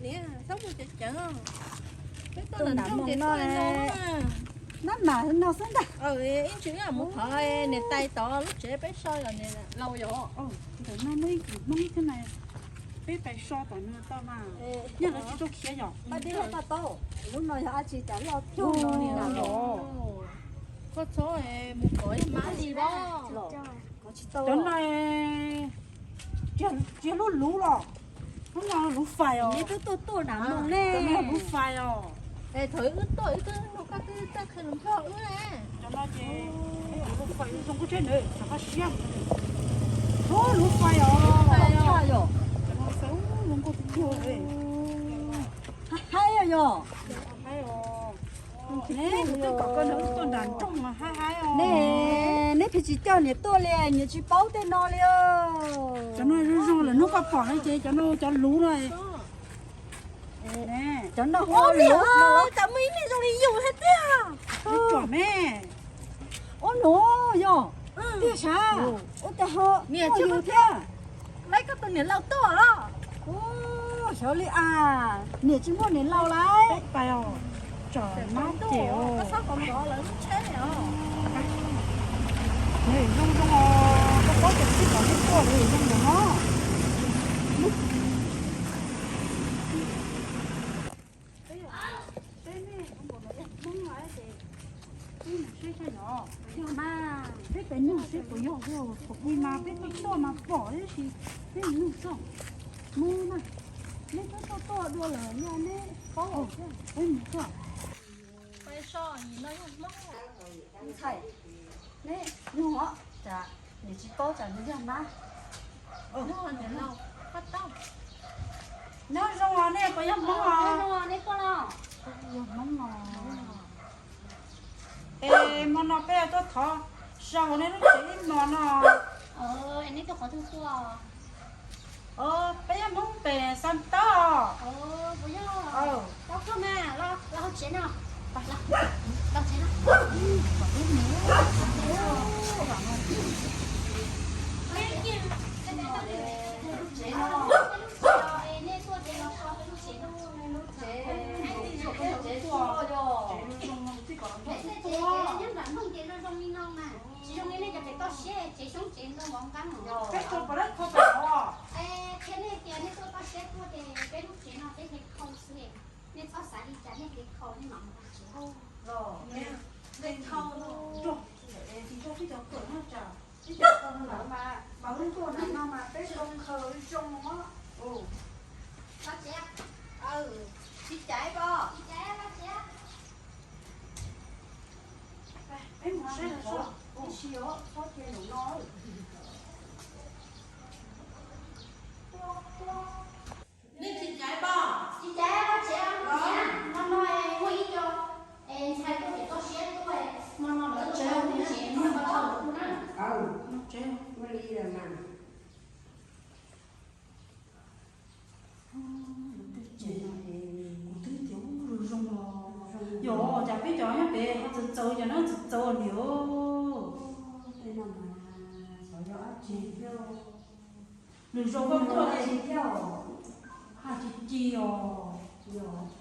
Txhob mus cawv cawv. Peb tuaj nram nroog ces tuaj no, nab mas no xwb ntag. Ib ntsis wb mus thov niam tais tod lub tsev peb so los niam laus yom. Ntawm no muaj ib yim Hmoob thiab na, peb pais so tom nws tau mas. Nyob lawv tsis tau khiav yom. Lub no yog dab tsi cas loj cuag no li na? Koj txhob mus kov ib mab li os. Cov no tsis yog lub luv los, lub no luv fais os. Neb twb tuaj tuaj nram no ne, cov no luv fais os. Es thaum wb tuaj wb twb nug koj twb txawj qhia lus Nplog wb ne. Cov no ces luv fais zoo nkauj tshaj na, xav qab siab. Luv fais os. Cov no xav zoo nkauj tiag tiag. Haib yom. Neb mus twb kom koj nrog wb tuaj nram nroog mas haib haib os. Neb, neb pheej tsis coj niam tuaj li, niam tsis paub tej no li. Cov no zoo zoo lawm hnub koj pom no ces cov no cov luv no. Cov no ua luv no, cas muaj ib niag zoo li yus thiab tiag. Tsom me. Ua no yog tiag sav. Ua cas ho niam tsis muaj yus thiab. Lawv koj tus niam laus tuaj los. Xyov li as, niam tsis muaj niam laus lawm. Peb pais os, tsom mab ces os. Koj txhob kom nrov lawv lub tsheb os. Nws zoo zoo os, koj paub tias tsis kom neb tuaj li zoo zoo no. Peb, peb nej ua npaum no yog Hmoob no ces peb mus seb saib yog, yog mas peb pais nug seb puas yog, yog thaum ub mas peb tuaj tuaj mas pom tab sis peb mus nug txog Hmoob na. Neb twb tuaj tuaj dua lawm yog neb paub, peb mus txog. Ntxhais, neb nug os, tsam nws tsis paub tsam nws yog mab. Nyob zoo os, nej puas yog Hmoob os? Yog Hmoob os. Es hmo no peb tuaj thov so hauv nej lub tsev ib hmos no. Peb yog Hmoob pem Xas Tawb os. Peb tuaj puas dab kho pem hauv? Qhia nej tias nej tuaj toj siab tuaj ces peb lub tsev no peb hle khau xwb. Nej txhob xav li cas, nej hle khau nej mam mus tsev. Hle khau, tsis tau peb cov kawm no tsam peb cov kawm no mas, mas wb tuaj nram no mas peb zoo khaws zoo os. Tsis caiv pos. Peb mus saib los tso, ib si os, txhob cia nraum no. Nej tsis caiv pos? Tsis caiv, tsis caiv, no no muaj ib co ntxhais tuaj pem toj siab tuaj, no no lawv tsev, nej tsis muaj qhov chaw na. Tsev muaj li lawm mas. Kuv twb tias ub, zoo zoo los, yog cas peb cov nyob pem ho txawv txawv, cov no txawv txawv niam. Lwm zaus koj tuaj ces haj ci ci os.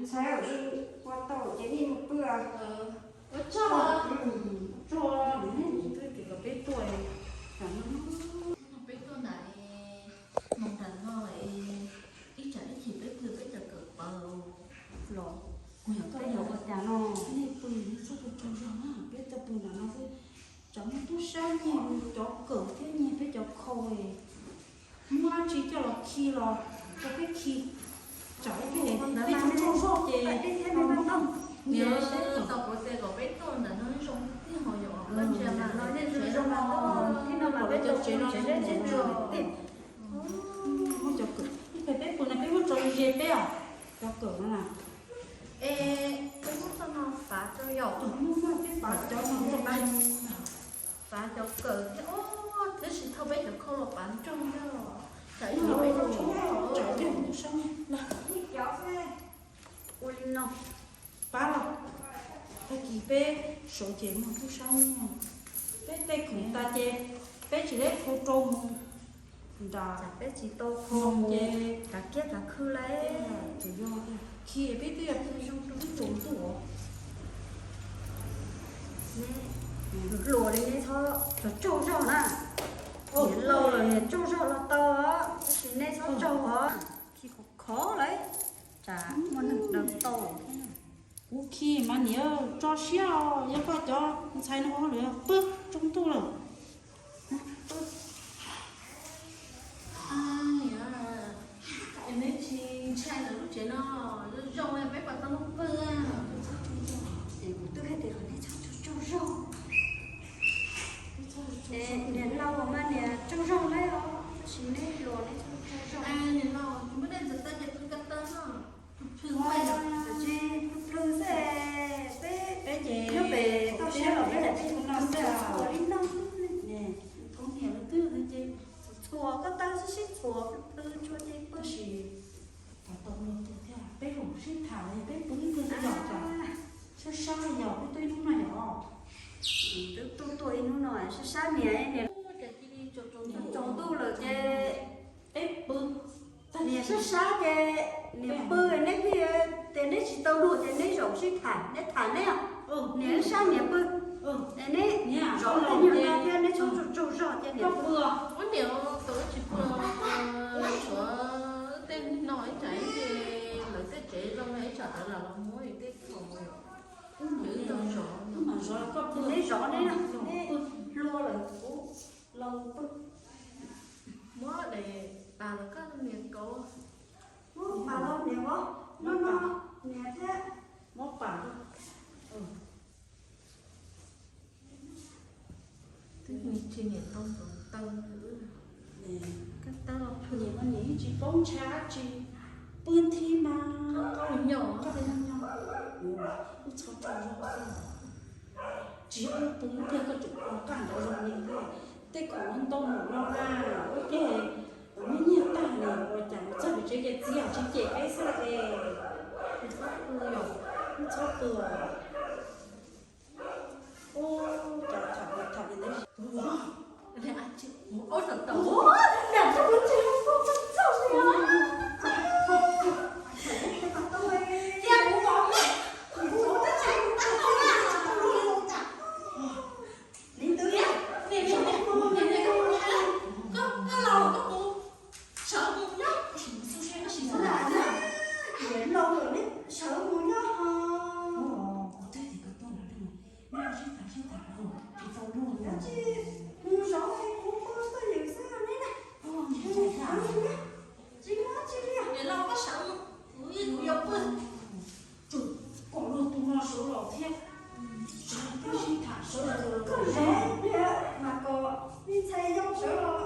Ntxhais, ua tau ces nej mus pw. Ua tsaug, tsaug, nej mus pw ces kom peb tuaj. Peb tuaj nram, mus nram no, ib tsam ib chim peb pw peb cov kawm paws los. Kuv yog koj yog ua cas no, nej pw nej txhob pw tsaug zog na, peb tuaj pw nram no xwb. Tsam muaj tub sab nyiag cov kawm thiab nyiag peb cov khau. Muab dab tsi coj los khi los rau peb khi. Tsam ib pliag peb tsaug zog ces niam tau kuv tias kom peb tuaj ntawm no zoo tiag hos yom, koj ntsia mas no nej zoo zoo los, no mas peb cov tsev no tsev tsev tsev tsev. Muab cov kawm ib pliag peb pw no peb muab tso ze peb os, cov kawm no na. Es peb muab txoj no fav rau yom. Cov muaj muaj peb fav cov no rau. Fav cov kawm thiab os, tab sis thaum peb cov khau los fav nrog yog tsam ib ntsis peb tsob tsob tsam yog tub sab. Ua li no. Pab los, tag kis peb sawv ces muag tub sab, peb tej khoom tas ces peb tsis deb khau rau mus nram, peb tsis tau khau ces kav kiab kav khw lawm. Tsuas yog khi peb twb yog twb zoo twb tsaus ntuj os. Hluas li nej txhob tsaug zog na. Niam laus los niam tsaug zog los tau, tab sis nej txhob tsaug os. Khi khov khov lawm, tsam muaj neeg daws tau. Kuv khi mas niam tso siab os, yog koj cov ntxhais no lawv pw tsaus ntuj lawm. Neb tsis ntshai lawv lub tsev no, zoo zoo peb puas tau pw. Es kuv twb hais tias kom neb txhob tsaug zog. Niam laus mas niam tsaug zog lawm os, tab sis neb hluas neb txhob tsaug zog. Niam laus, tsis muaj dej ntxuav taw ces pw ko taw no. Tsis plhws xwb, peb nyob pem toj siab los peb lam peb tus no xwb, txhuam li no. Thaum niam lawv twb ces txhuam ko taw xwb, sib txhuam plhws tsuas ces pw. Tab sis tau luag tus thiab, peb los sib tham los peb pw ib pliag twb yog tsam sab sab li yog peb twb ib hnub no yog. Twb tuaj tuaj ib hnub no sab sab niam niam. Tsaus ntuj lawm ces peb pw. Niam sab sab ces niam pw, neb pheej tias neb tsis tau luag ces neb zaum sib tham, neb tham neb os. Niam sab niam pw, es neb zaum tej nyuag no thiab neb tsaug tsaug zog ces niam pw. Ub niam, tau tsis pw, tshuav tej no ib tsam ces lawv tej tsev zoo ib tsam lawv los los muab tej khoom. Neb zov neb, neb hluas lawm kuv laus pw. Muab daim pas los koj niam kauv. Muab pas los niam os, no no, niam thiab. Muab pas. Twb tsis niam tau tus taw, koj taw los pw. Niam no niam yeej tsis paub ntshai dab tsi, pw nthi mas koj nyob, koj nyob, wb txhob tsaug zog xwb. Tsis yog wb pw ib pliag koj tseem ua qaj nrov zoo li thiab. Tej khoom ntau mus no na, ib pliag muab nyiag tag li ua cas mus txog pem tsev ces txiv hais tsis cem peb xwb es. Wb txhob pw os. Ub, cas tham tham li ntawd. Li ntawd, koj laus koj mus sawv mus nyob, koj sim mus xu se koj sim xu lam na. Niam laus lawm neb sawv mus nyob ho. Kuv twb tias koj tuaj no, neb sib tham sib tham tsis tau luag li. Tsis mus zov kuv pw tuaj yws xwb neb na. Tsis muaj tsis li. Niam laus koj sawv mus, kuv yuav pw. Tsum kom luag tus no sawv los thiab. Sawv los twb sib tham sawv los koj zov mas kom me ntxhais yau sawv los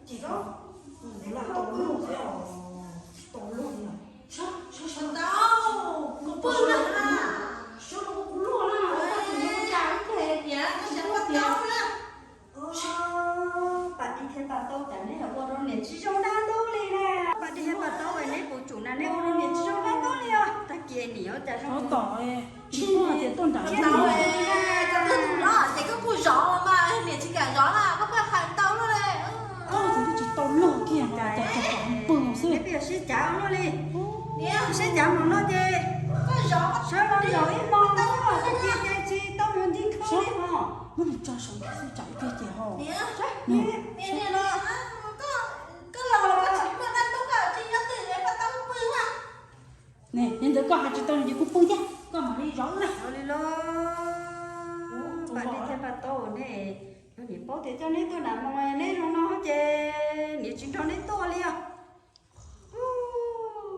ces lawv tau luag thiab os. Tsis tau luag li. Sawv sawv sawv tau, kuv pw na. Sawv los kuv luag na, koj tseem yuav ua cas ib pliag. Niam, koj xav ua tiag na. Pas Dib thiab Pas Taub cas neb ua rau niam tsis zoo dab ntub li na. Pas Dib thiab Pas Taub, neb puas tsum na, neb ua rau niam tsis zoo dab ntub li os. Tag kis niam ua cas zoo tom tsis tuaj tias tuaj nram tau. Ces koj kuj zov mas niam tsis kam zov na, koj pheej hais ntau luaj li. Koj twb tsis tau luag kiag cas cas kom pw xwb. Neb pheej sib cav luaj li. Niam sib cav mus no ces koj zov, sawv los zov ib hmos tag kis ces tsis tau mus ncig khau li hos. Muab nws tso saum ntawd xwb tsam ib pliag ces ho. Niam, niam, niam los, koj laus los koj tsis muaj dab ntub koj tsis nyob twj ywm koj tau pw na. Ne, yog ntawd koj hais tsis tau ces kuv pw thiab, koj mam li zov wb na. Ua li los, Pas Dib thiab Pas Taub ne, yog niam paub tias coj neb tuaj nram moos neb zoo no ces niam tsis nrog neb tuaj li os.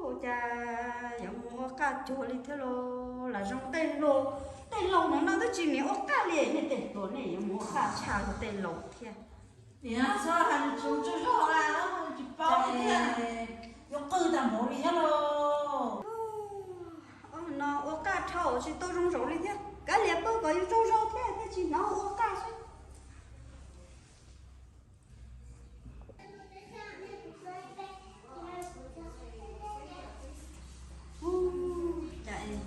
Ua cas yuav mus ua qaj cuag li thiab los lam zoo tej laus, tej laus no no twb tsis niam ua qaj li, nej tej hluas nej yuav mus ua qaj tshaj luag tej laus thiab. Niam txhob hais tsis tsaug zog na, tsis paub li thiab, yuav qw tag npaum li thiab lauj. Ua no ua Tsis tau zoo zaum li thiab, kav liam pw kom yus tsaug zog thiab thiaj tsis hnov ua qaj xwb. Ua cas es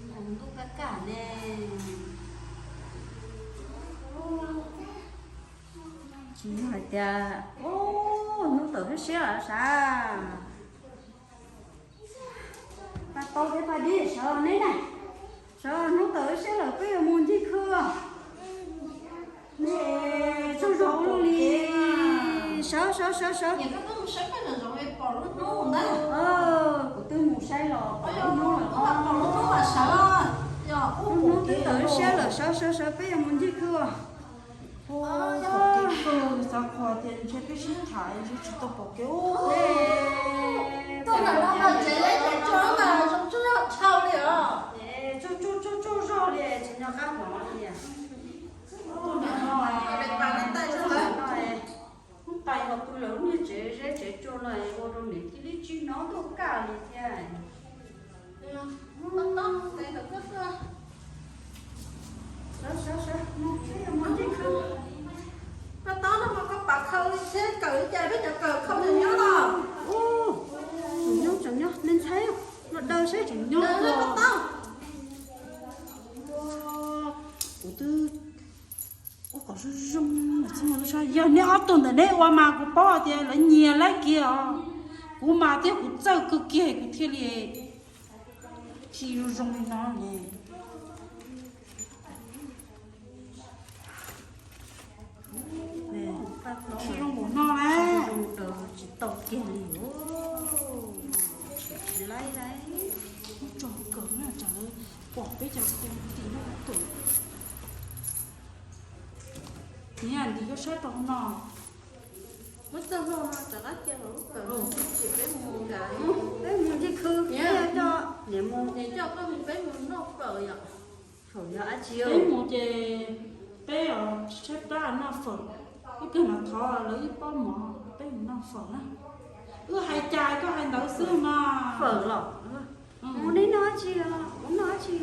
nkaus ntuj kaj kaj ne. Tsis yog hais tias, ub, hnub tawm siab siab lawm sav. Paj Taub thiab Paj Dib, sawv neb na, sawv, hnub tawm siab lawm peb yuav mus ncig khw. Neb tsaug zog ua luaj li. Sawv sawv sawv sawv. Kuv twb mus saib los pom lub hnub lawm os. Lub hnub twb tawm siab lawm, sawv sawv sawv peb yuav mus ncig khw. Ua, pom kev kawg, xav qhua tias ntshe peb sib tham ntshe tsis tau pom kev ub. Tuaj ntawm no mas tsev leb tsev tsua mas zoo tshaj dhau li os. Tsaug tsaug tsaug zog li, tsis nco qab hnov li. Tuaj ntawm no, tuaj ntawm no, hnub tais los pw lawm lub niag tsev zeb tsev tsua no ua rau niam cia li tsis hnov ntuj kaj li thiab. Sawv sawv sawv, mus ncig khw. Paj Taub no mas koj pam khaws li thiab kawm li cas peb cov kawm khaws tseem nyob no. Tseem nyob tseem nyob, nej ntxhais los daws saib tseem nyob. Kuv twb ua kom zoo zoo, yog nej ob tug ntawm neb ua mas kuv paub hais tias lawv nyias laib kiag os. Kuv mas thiab kuv txawj kawg kiag kuv thiaj li tsis zoo zoo li no ne. Tsis zoo npaum no las. Tsis tau kiag li os. Tsis laib laib. Muab tso kawg na, tsam lawv pom peb cov khaus tim no tus. Niam, ntim koj saib rau hauv no. Muab txoj hlua no rov qab cia hauv lub kawm, ces peb mus nram, peb mus ncig khw, niam coj, niam mus, niam coj koj mus, peb mus noj fawm yom. Thaum yog dab tsi, peb mus ces peb os tshaib plab noj fawm, ib pliag mam thov lawv ib pob mov peb mus noj fawm na. Wb hais cas koj hais ntawd xwb mas. Fawm los, mus nej noj dab tsi, mus noj dab tsi.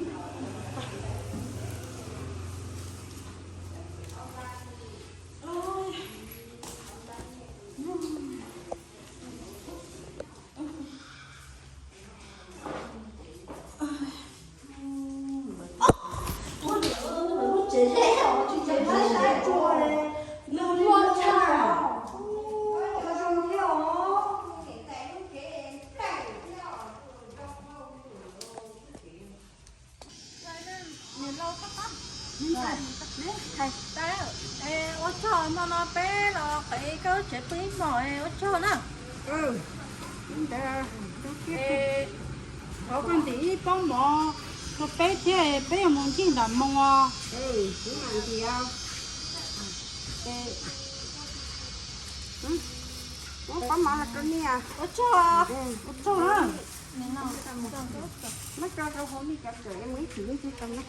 Ua tsaug, hmo no peb los qev koj lub tsev pw ib hmos, ua tsaug na. Thov koj ntim ib pob mov rau peb thiab, peb yuav mus ncig nram moo os. Muab pob mov los rau nej. Ua tsaug, ua tsaug na. Muab tso rau hauv nej cov kawm, mus ib chim ib chim tau na.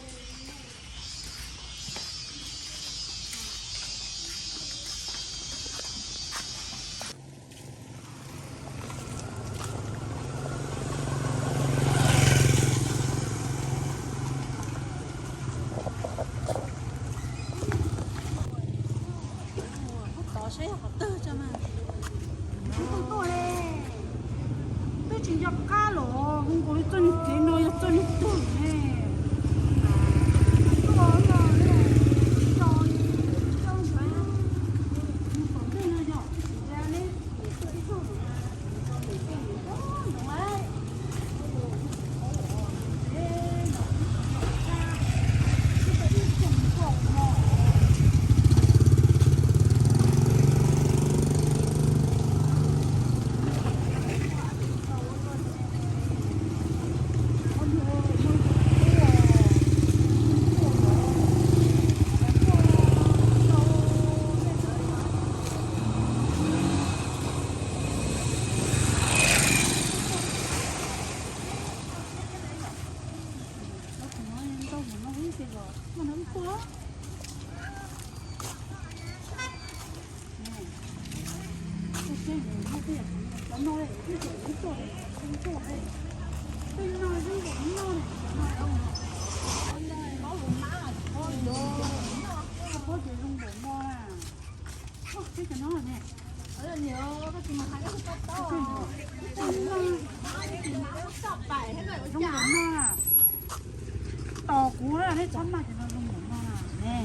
Tod saib yog qhov twg tso mas. Twb tsis nco qab los hu nkaus li txoj niag kev no yog txoj niag twg ne. Zoo nkaus no, tos kuv na, neb txhob maj cov no zoo nkaus no ne.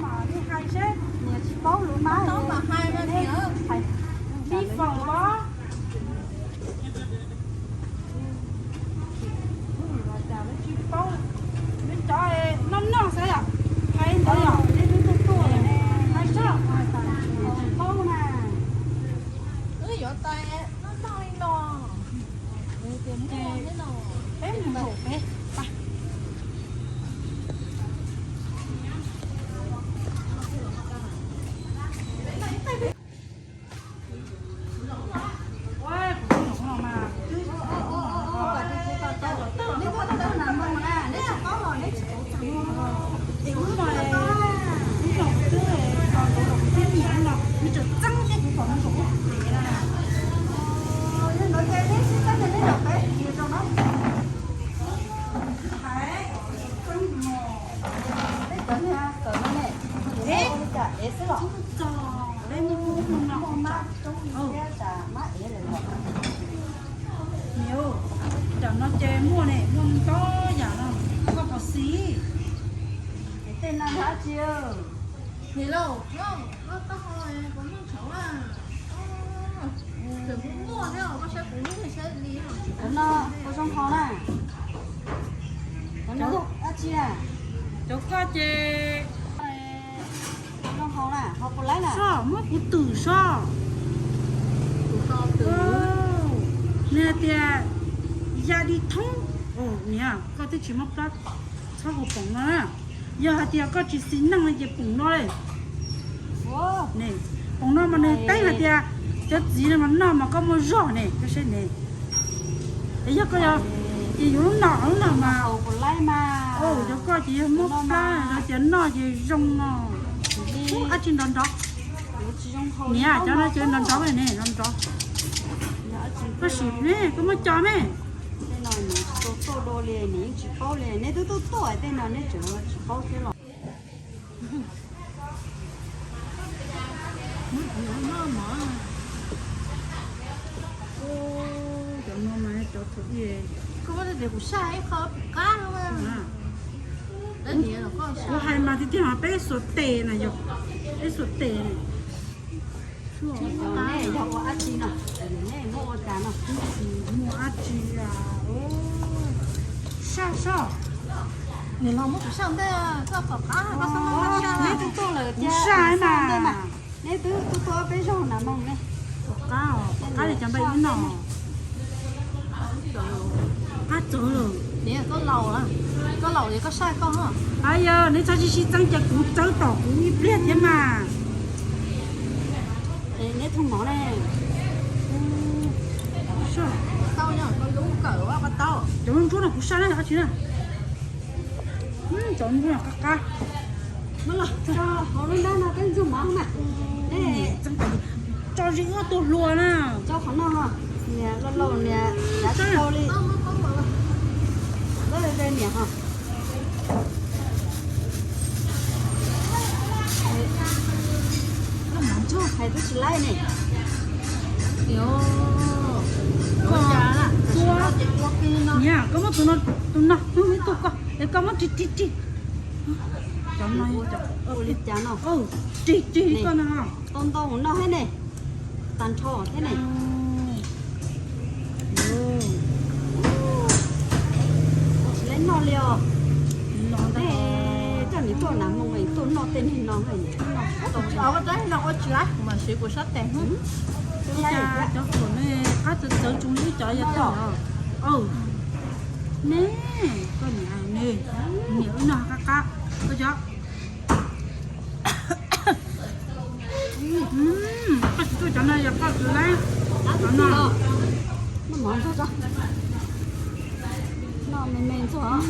Mas nej hais seb, niam tsis paub lus mas, hais li fawm los. Tsis paub, neb cov noj noj xwb yom, hais ntawd yom, neb twb tuaj tuaj lawm, hais seb, tsis paub na. Wb yuav tais noj noj li no. Peb mus nraum peb. Niam, tam no ces muaj ne, muaj ntau yam no, koj puas xis? Tej no yog dab tsi? Niam lauj, koj tau ho kuv noj tshauv a. Tseem muaj thiab, koj saib kuv lub thiaj saib li. Kuv no kuv zoo haus na. Kuv no dab tsi na? Cov koj ces zoo haus na, haus puas laib na? Soj, muab kuv twm soj. Nws hais tias ya di thoob. Niam, koj twb tsis muab plab txhob haus poom no na. Yog hais tias koj tsis xis neej no ces poom no li. Poom no mas nws teeb hais tias cov txiv no mas noj mas koj muaj zog ne, koj saib ne. Es yog koj yog, ces yuav lub no, lub no mas, cov koj ces yog muab plab no ces noj ces zoo no. Ub, dab tsi nrov nrov. Niam, cov no ces nrov nrov ne, nrov nrov. Koj sim ne, koj muab co me. Tej no nws tsis tau tuaj dua li, nws yeej tsis paub li. Neb twb tuaj tuaj tej no neb tseem tsis paub thiab los? Cov no mas cov thaum ub kuv saj ib qho qab. Kuv hais mas tiag tiag mas peb xuas tes na yog, peb xuas tes. Yog ua dab tsi no? Muaj ua cas no? Muaj dab tsi? Saj soj. Nim no muab kuv saj ntej, koj tom qab koj txhob muab saj. Neb twb tuaj lawm, kuv saj ntej mas. Neb twb tuaj tuaj peb zaug na mog ne. Tom qab, tom qab li cov npaj ib no. Qab txawv lawm. Koj laus, koj laus es koj saj koj. Yog neb txhob sib sib txeeb ces kuv txawb tom kuv ib pliag thiab mas. Neb thooj mov ne. Cov ntsuab no kuv saj na, dab tsi na. Cov ntsuab no qab qab. Lub nrab no peb ntsuag mov na. Tso zis ua tus hluas na. Tso qhov no, niam lauj lauj niam, yav tsis tau li. Niam ho. Hais twb tsis laib ne. Niam, koj muab tus no, tus no, tus no ib tug koj, es koj muab rig rig rig. Cov no, rig rig koj no. Tau ntau mus noj thiab ne. Tag nrho thiab ne. Tsis laib noj li os. Nej coj nws tuaj nas moo tuaj noj tej neeg no. Ua tsis laib no ua tsis laib, kuv mam siv kuv sab tes. Cov khuam ne, qab txawv txawv tsoos li cov yog tag. Ne, koj niam ne, niam wb noj qab qab, koj cov. Koj tsis tuaj cov no yog koj tsis laib. Cov no. Noj me me ntxuag.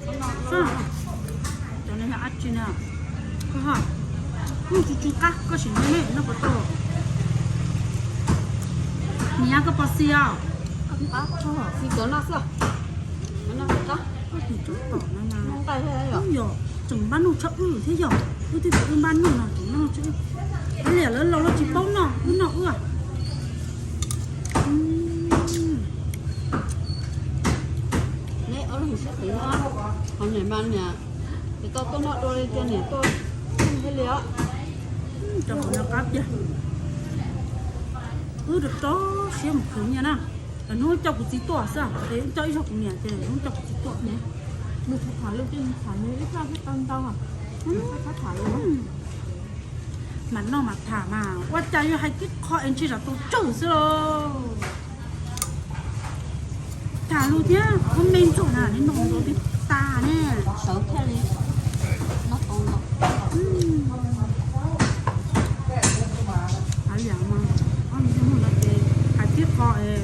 Cov no yog dab tsi na? Koj ho, kuj tsis tsw qab, koj sim nyob ne, noj puas tau? Niam, koj puas xis os? Xis cov no xwb. Koj tus tsov tom no mas, yog tseem npaj nuj tshaj wb thiab yog, wb twb tias wb npaj nuj no tseem noj tshaj wb. Kav liam, lawv laus los tsis paub noj, wb noj wb. Neb ob leeg sib qiv, ho niam mas niam, ces tau tuaj noj dua li cia niam tuaj thiaj li os. Cov qab tiag, wb rau rau siab mus khwv nyiaj na. Lawv hnub coj kuv txiv tuaj xwb, es coj ib zaug kuv niam ces lawv hnub coj kuv txiv tuaj. Nws tham lus ces nws tham nws ib zaj thiab tau ntau. Mas noj mas tham mas ua cas yuav hais tib qho es ntshe zam tau tsawg xwb lauj. Tham lus thiab ua me ntxuam na, neb noj ntau twb tas ne. Sawv thiaj li noj tau ntau. Hais yam mas, ob niag muaj no ces hais tib qho es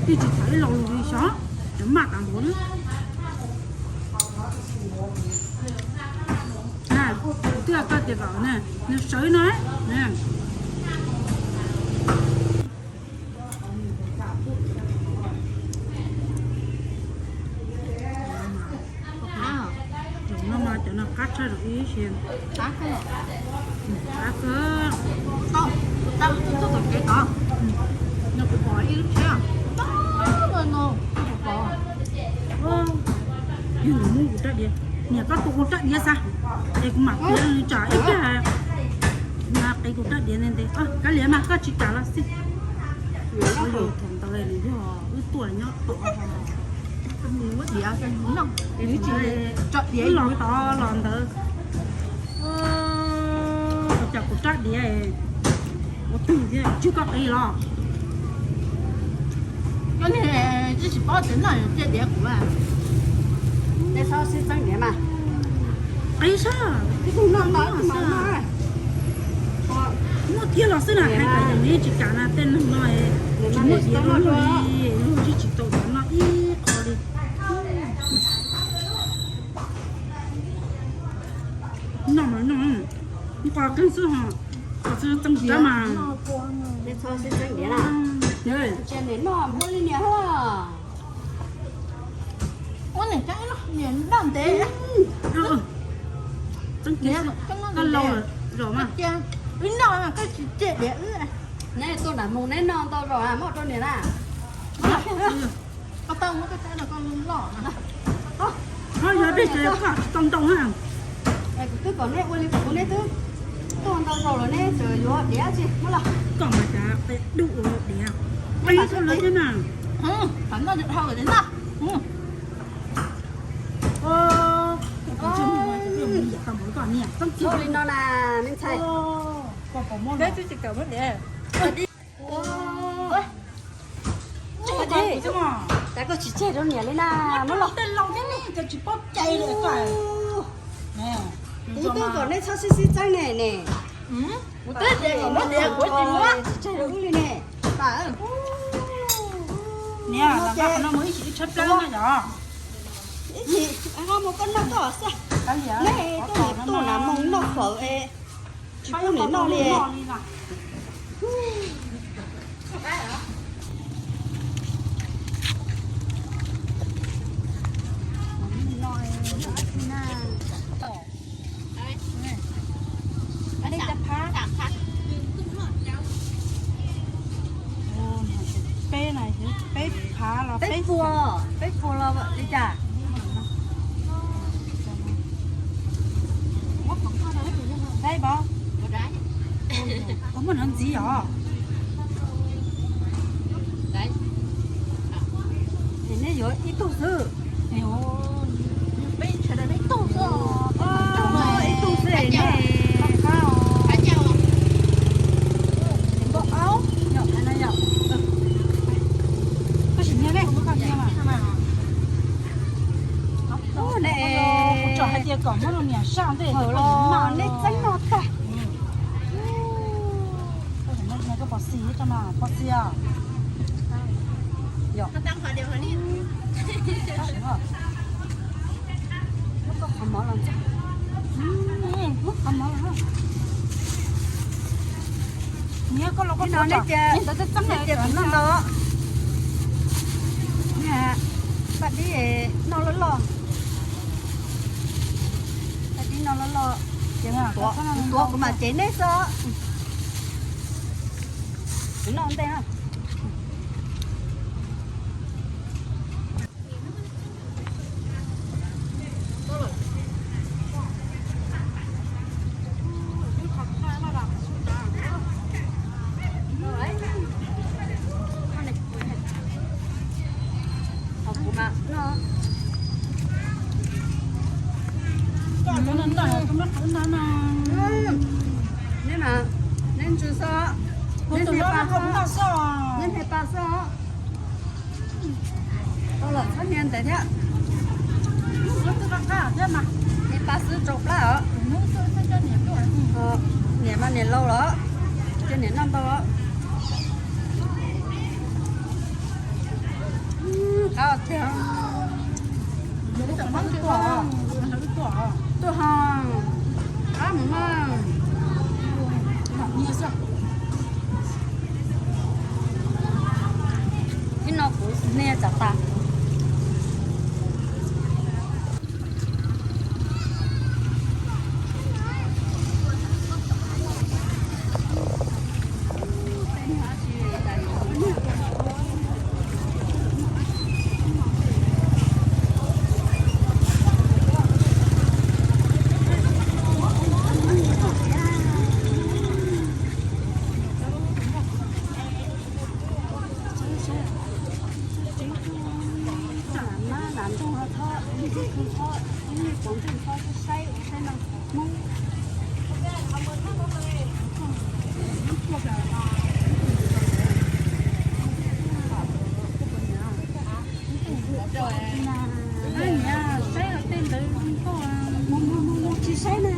twb tsis tham ib lo lus li sav, cov maj tas npaum na. Twb hais koj tias kom nws sawv no. Zaum no mas cov no qab tshaj zaum ib si. Qab kawg. Tau, tau, tuaj tom kev tod. No kuv pom ib lub tsheb, tau no, kuv pom. Yog nws muab kuv rab diav, niam koj tua kuv rab diav xav, es kuv mam piav tsam ib pliag qiv kuv rab diav ntev ntev. Kav liam mas koj tsis kam los xij. Thaum ntawd nws yog wb tuaj nyob tom, wb los tod los ntawd, ua cas kuv rab diav ua twg thiab tsis koj qiv los? Koj niag tsis paub tias noj cia diav kuv. Tej txhob sib txeeb diav mas. Qiv sab, ib tug noj no ib tug mas noj. Muaj kiag los xwb na, hais kom yog neb tsis kam na, tej neeg no tsis muaj diav rau luag li, luag tsis tsis tau diav noj ib qho li. Noj mas noj, nqos keeg xwb ho, qos xwb txeeb diav mas. Tej txhob sib txeeb diav na. Ntsia niam noj muaj li niam hos. Ua niam cab ib lub niam noj ntev. Txeeb diav, koj laus lawm mas. Wb noj koj tsis cem diav wb. Neb tuaj nram moos neb noj ntau zaus muab rau niam na. Koj tau muab koj cab rau koj loj. Ho yog dej ces koj tsis tau ntau na. Kuv twb kom neb ua li kuv, neb twb tuaj ntau zaus lawm neb tseem yuav diav tsis muab los. Koj mas cas qe dub ua diav, qe koj lawv thiab na. Tham noj dhau lawm na. Li no na me ntxhais. Peb twb tsis kam muab diav. Cas koj tsis tseg rau niam li na, muab los. Tej laus thiab ne, cas tsis paub cai li koj. Kuv twb kom neb txhob sib sib txeeb ne ne. Kuv twb tias kom muab diav kuv tsis muab, tsis tseg rau wb li ne. Niam, los nqa qhov no mus ib chim ib tshab plab no yom. Ib chim nqa mus koj noj koj xwb. Nej tuaj niam tuaj na moos noj fawm es tsis pub niam noj li. Peb na, peb phav los peb puas, peb puas los li cas? Dai pov, koj muaj hnav ntxiv os. Neb yuav ib tug xwb. Peb sawv daws ib tug xwb. Ib tug xwb ne. Npau aub yom, no yom. Koj sim nyiam ne, koj nyiam mas. Kuv tsom hais tias kom muab rau niam saj ntej, qhov los neb txeeb noj tag. Koj pom xis tso mas, pom xis os. Yog. Tab sis mas, tab sis mas, Qhov mov los ntxim. Qhov mov los. Nyob koj los koj no neb cia, neb cia noj ntau. Paj dib noj loj loj. Paj dib noj loj loj. Ces kuv tuav kuv mam cev neb xwb. Kuv noj ntej na. Neb mas, neb ntsws xwb, neb hnia pa xwb, neb hnia pa xwb. Tau lawm txhob hnia ntev thiab. Hnia pa xwb rau plab os. Niam mas niam laus lawm, cia niam noj ntau. Qab tiag. Tuaj ho, qab mus mas. Ib no kuv hnia tsam tas. Lam ntoo no thob, ib tug thob, ib tug ntej thob saib saib no Hmoob. Saib tej ntawd zoo nkauj, mus mus mus mus tsis saib na.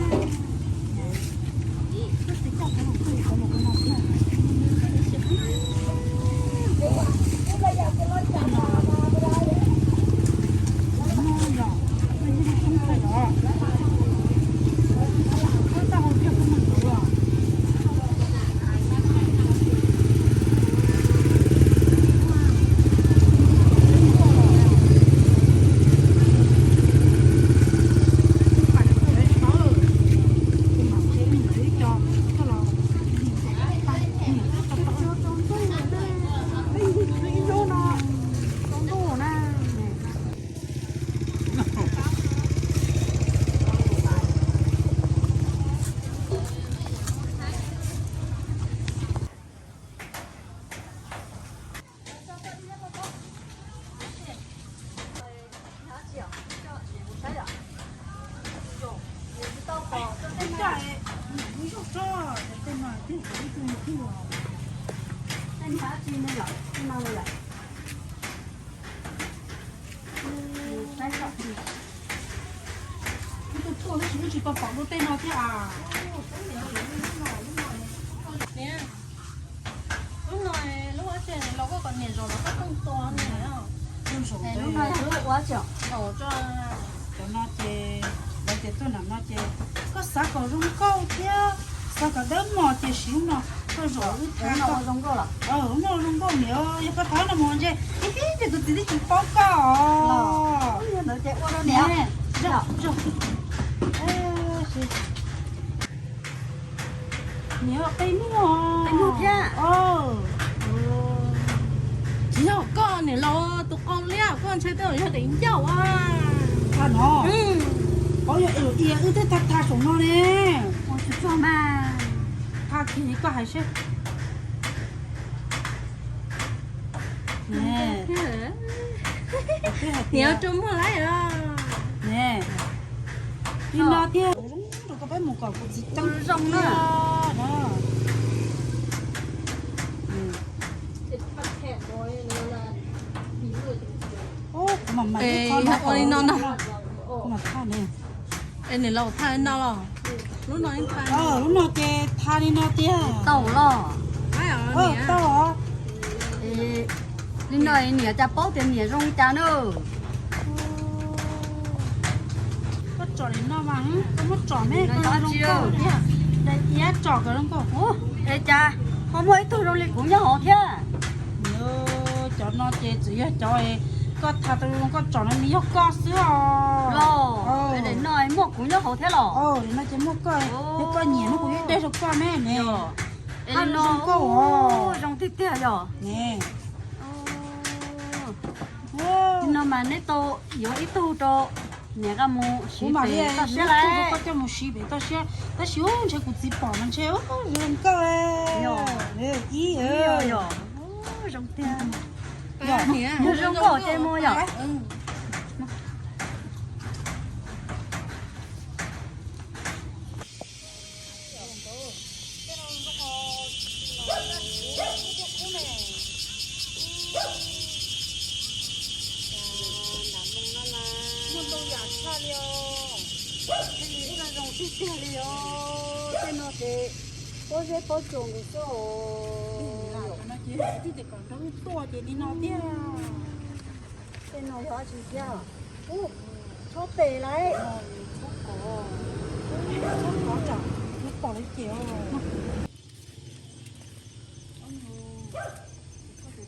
Wb tuaj tuaj wb tsis tau pom dua tej no thiab as. Lub no, lub ua tse los koj kom niam zom los koj pheej tua niam. Lub no yog lub ua tse. Cov no ces, lawv tias tuaj nram no ces koj xav kom zoo nkauj thiab xav kom dawb mos ces siv lub no, koj zom wb tha no zoo nkauj los. Lub no zoo nkauj niam, yog koj thab no mus ntse ib pib ces kuv txiv twb tsis paub koj os. Niam qe muag. Qe muag thiab. Tsis yog koj niam los tus qau liab koj ntshai tej zaum yog daim ncauj a. Tha no. Paub yog elu ia wb twb tha tha saum no ne. Ua tsis txog mas. Tha kiag koj hais seb. Niam rau muag lawm. Li no thiab. Rau koj peb mus kom kuv txiv tseeb zoo na. Kuv mam ua li no no. Kuv mam thaj ne. Es niam laus thaj no los? Lub no, lub no ces thaj li no tiag. Tau los? Tau. Li no niam cas paub tias niam zoo li cas na. Koj Tsom li no mas, koj muab tsom me koj zoo nkauj thiab. Daim iab tsom kom zoo nkauj. Ua, es cas ho muaj ib tug zoo li kuv nyob hauv thiab? Cov no ces txawm yog cov koj thav tau zoo koj tsom no nws yog koj xwb os. Los, daim no muaj kuv nyob hauv thiab los? Daim no ces muaj koj, yog koj nyiam no kuv yuav de rau koj ne ne. Hab no zoo nkauj os. Zoo tiag tiag yog ne. No mas neb tau yuav ib tug rau niam nqa mus siv pem toj siab lawm. Koj coj mus siv pem toj siab tab sis ub ntshe kuv txiv pom mas ntshe zoo nkauj. Ib yog, zoo tiag. Yog zoo nkauj ces mus yom. Muaj ntau yam tshaj li os. Tej no zoo tiag tiag li os. Tej no ces pob zeb pob tsuas nkaus xwb os. Tej no ces tib txij kom nrog wb tuaj ces li no tiag. Tej no yog dab tsi thiab? Ub, tshob pem lauj. Tshob kov, tshob kov tsam kuv pom lawv ces.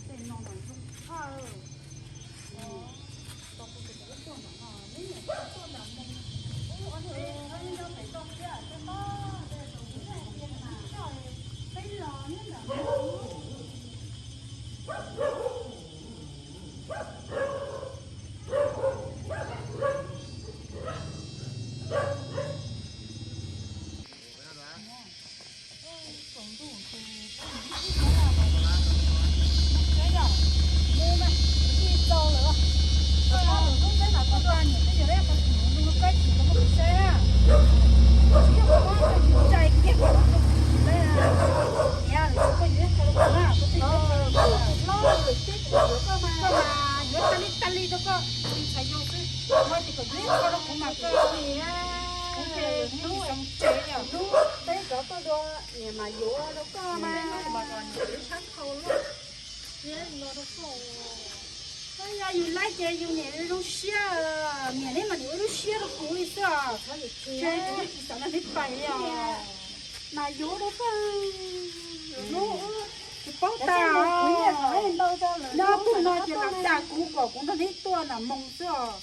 Tej no mas zoo tshaj. Koj mas yuav tag li tag li rau koj, tsis txhais yog xwb, muaj ib tug kom yuav koj rau kuv mas koj hnub tsev yog hnub peb rov tuaj dua niam mas yuav rau koj mas. Yog yus laib ces yus niam zoo siab, niam neb mas niam ua lub siab rau kuv li xwb os. Ces kuv tsis xav nrog neb pais li os. Mas yuav rau koj, tsis paub tas. Nyob twg no ces lam tas kuv kom kuv nrog neb tuaj nram moo xwb os.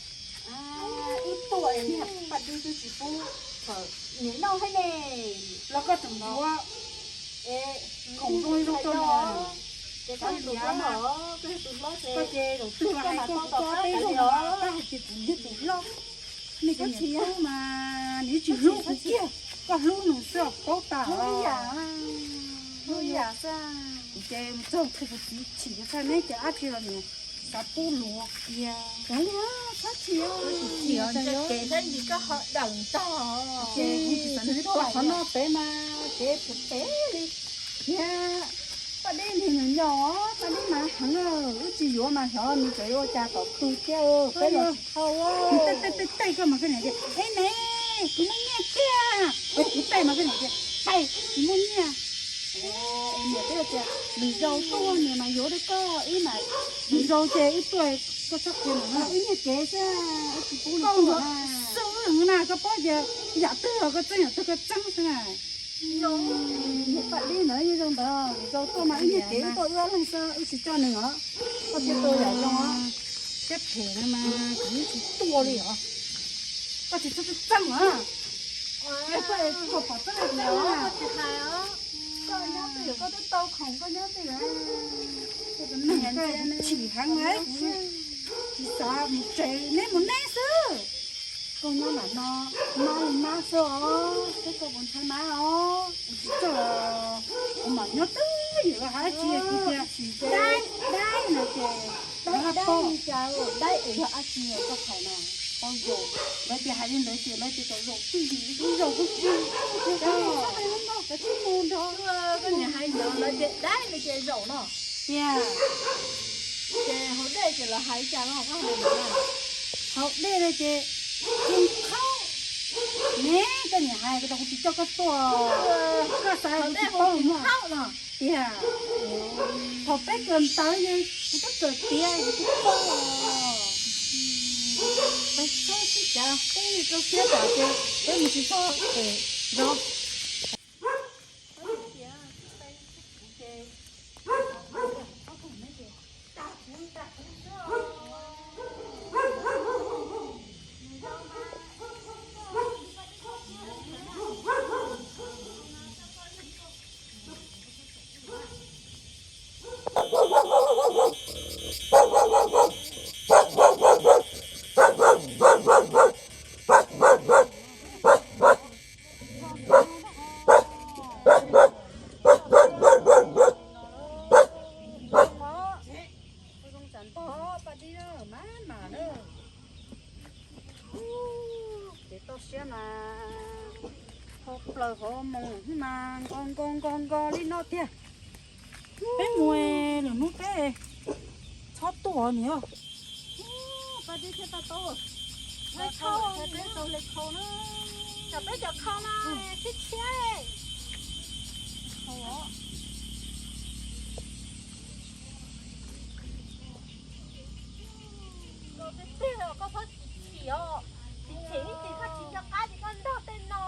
Ib tuaj niag Paj Dib twb tsis pub, niam noj thiab ne. Los koj tseem yuav, khoom zoo zoo rau niam. Koj ces zaum twg los hais koj kuv tau teb zoo no, koj hais tias kuv yog tus hlob. Nej cov niam tub mas nws tsis hlub kuv kiag, koj hlub nws xwb paub tas. Kuv ces mus txog kuv txiv chim txhaj neb ces dab tsi los nws xav pub luag kiag. Txhob chim, ces saib ntsis koj ho dawm ntog. Ces kuv tsis xav nrog neb tuaj qhov no pem mas kev phem phem li thiab. Paj Dib niag nyuam nyob, Paj Dib mas heev, wb tsis yuav mas xyov nws tseem ua cas tom twg thiab, peb los tsis dhau. Tej tej koj mas koj niam tias, eb ne, kuv muaj nyiaj tiag. Kuv tej mas koj niam tias, pais, kuv muaj nyiaj. Niam twb tias lwm zaus tuaj niam mas yuav rau koj ib mas, lwm zaus ces wb tuaj koj txhob qhia mas wb nyiag kev xwb, wb tsis pub nws tuaj na. Xwb na, koj paub tias yam twg los koj txeeb, yam twg koj txeeb xwb na. Niam Paj Dib ntawd yeej zoo ntawd, lwm zaus tuaj mas wb nyiag kev wb tuaj wb ob leeg xwb, wb tsis coj nws os. Koj thiaj tau yam zoo os. Siab phem no mas kuv yeej tsis tuaj li os. Koj tsis txhob txeeb os. Koj pom txeeb os. Koj nyob twj ywm koj twb tau khoom koj nyob twj ywm. Koj tus neeg koj chim heev li, tsis xav mus tsev, neb mus neb xwb. Koj nyob mam no, mab li mab xwb os, seb koj puas ntshai mab os. Tsis txawj, kuv mam nyob twj ywm los hais dab tsi kuv tias dab, dab no ces dab, dab li cas, dab es yog dab tsi koj hais na, tau zaum lawv tias hais li ntawd ces lawv tias kom zaum twj ywm, zaum twj ywm, kav tsij mus nrog koj niam hais ntawd lawv tias dab no ces zaum no. Tiag. Ces haus dej ces lawv hais cas no koj hais ntawd na? Haus dej no ces tsis thaub. Ne, koj niam hais koj tau kuv tsis coj koj tuaj, koj xav kuv tsis paub no. Tiag. Thaum peb kawm ntawv ces kuv twb kawm tiav kuv tsis paub os. Peb txhob sib cav, peb rau siab tas ces peb mus tsis txog pem zos. Ces toj siab mas hauv plaws hauv moos mas nko nko nko nko li no tiag. Peb mus lwm hnub peb txhob tuaj niam. Paj dib thiab paj taub, peb khau, peb khau na, tsam peb cov khau no tshiab tshiab. Koj tsis chim os, tsis chim ib chim koj tsis nco qab ces koj nrog tej no.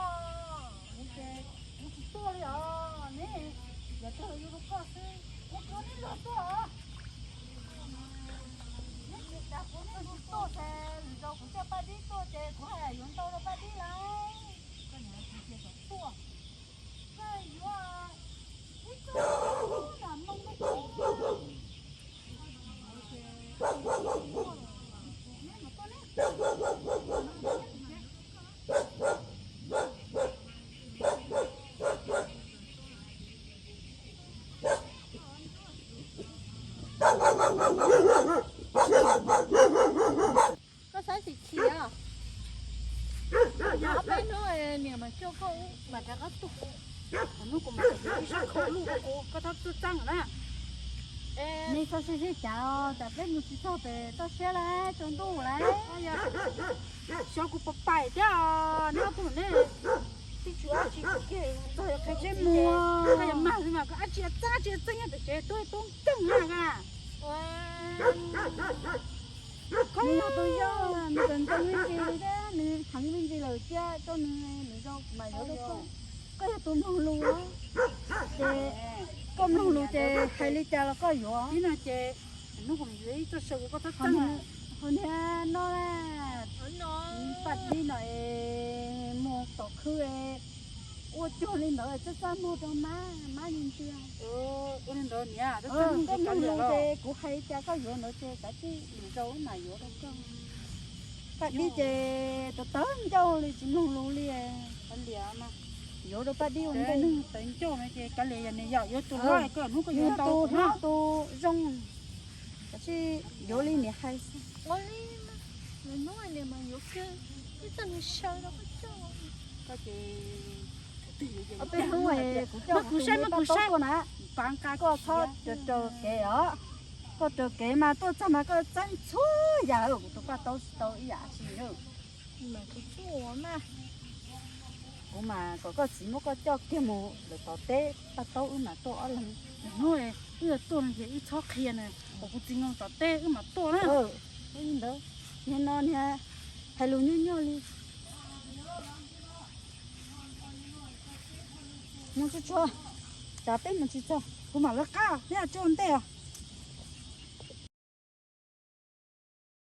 Kuv tsis tuaj li os, neb yog tuaj yus rau koj xwb, kuv tsuav neb luag tuaj os. Neb tsis tas kuv neb luag tuaj ces lwm zaus kuv coj paj dib tuaj ces kuv hais yuav ntau rau paj dib lawm. Koj niam kuv tias kom tuaj, koj yuav ib txoj lam moo rau kuv. Koj saib xim chim os. Ob peb hnub niam mam coj koj mam rov qab tuaj. Hnub kuv mam ib sab khau lub rau kuv, koj txhob txawj txeeb na. Nej txhob sib sib cav os, tsam peb mus tsis txog pem toj siab lawm, tsaus ntuj lawm. Xyov kuv puas paim thiab os, neb ob tug ne. Tib tsis ob tsis kiag txog yuav qhia tsheb mus, koj yuav mag xwb mas koj ab tsi txeeb ab tsi txeeb nyob pem tsev tuaj tuaj nkeeg na. Nws yog tus yau, nws tseem ntxeev me ntsis li thiab, nws heev me ntsis lawm thiab, koj nws nws zoo mas yuav rau koj. Koj yog tus mloog lus, ces koj mloog lus ces hais li cas los koj yuav. Ib no ces hnub kuv yuav ib txoj saw kuv koj txhob txeeb. Hauv niag no, paj dib no es muag tom khw es ua cuag li ntawd txaj txaj muag rau mab, mab li ntsia. Koj mloog lus ces kuv hais li cas koj yuav ntawd ces kav tsij lwm zaus mam yuav rau koj. Paj dib ces tawv tawv ncauj li tsis mloog lus li. Yuav rau paj dib ua ntej. Tawv ncauj no ces kav liam yog nws yam yuav tus loj koj hnub koj yuav ntau tus hnub tus zoo. Kav tsij yuav li niam hais xwb. Ob peb hnub kuv coj kuv tus me paj taub tuaj na, koj txhob raws kev os. Koj raws kev mas tuaj txog mas koj txeeb txhua yam, kuv tus paj taub tsis tau ib yam dab tsi. Kuv mas kom koj txiv muab koj coj kiag mus lawm tom teb, paj taub wb mam tuaj ob leeg. Hnub wb yuav tuaj no ces wb txhob qhia na, kom kuv txiv nkaus tom teb wb mam tuaj na. Ntawd, niag no niag hais lus nyuaj nyuaj li. Mus tsuag tsuag, tsam peb mus tsis txog, kuv mam lawv qab, neb tsuag ntej os.